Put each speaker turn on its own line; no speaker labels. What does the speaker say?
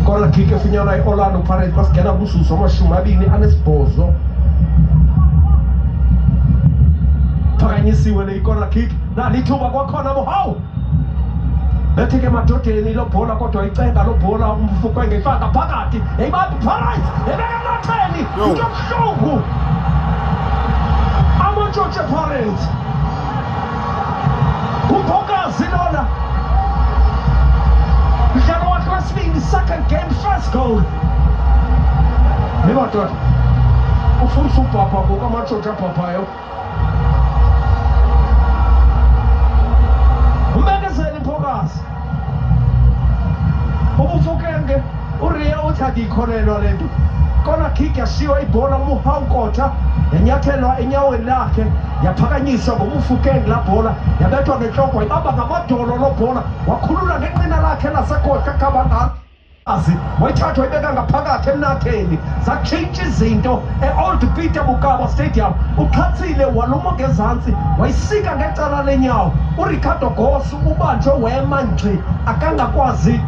Corner kick efunyanwa i-Orlando Pirates basingena kumzuzu wama-28. Phakanyisiwe le i-corner kick, nali ithuba kwakhona Mohau. Bethi ke madodeni lo bhola kodwa icenga lo bhola uMofokeng ifaka phakathi. Yayibamba iPirates ebeka emnatheni.
Yo.
Into ebuhlungu. Amantshontshe Pirates. Umbokazi lona. Mdlalo wakhe wesibini, second game first goal. Hey madoda. Ufuna ubhabha ngoku amantshontshe abhabhayo. Umbekezeli Mbokazi. UMofokeng uRia uthi akuyikholelwa le nto. Corner kick yashiywa ibhola uMohau Nkota yanyathelwa enyaweni lakhe yaphakanyiswa nguMofokeng la bhola yabethwa ngentloko wayibamba ngamadolo lo bhola wakhulula ngenqina lakhe lasekhohlo akhaba ngalo wayithatha wayibeka ngaphakathi emnatheni zatshintsha izinto e-Old Peter Mokaba Stadium. Uqhathile waluma ngezantsi wayisika ngecala lenyawo. URicardo Goss ubanjwe wema ngxi akangakwazi.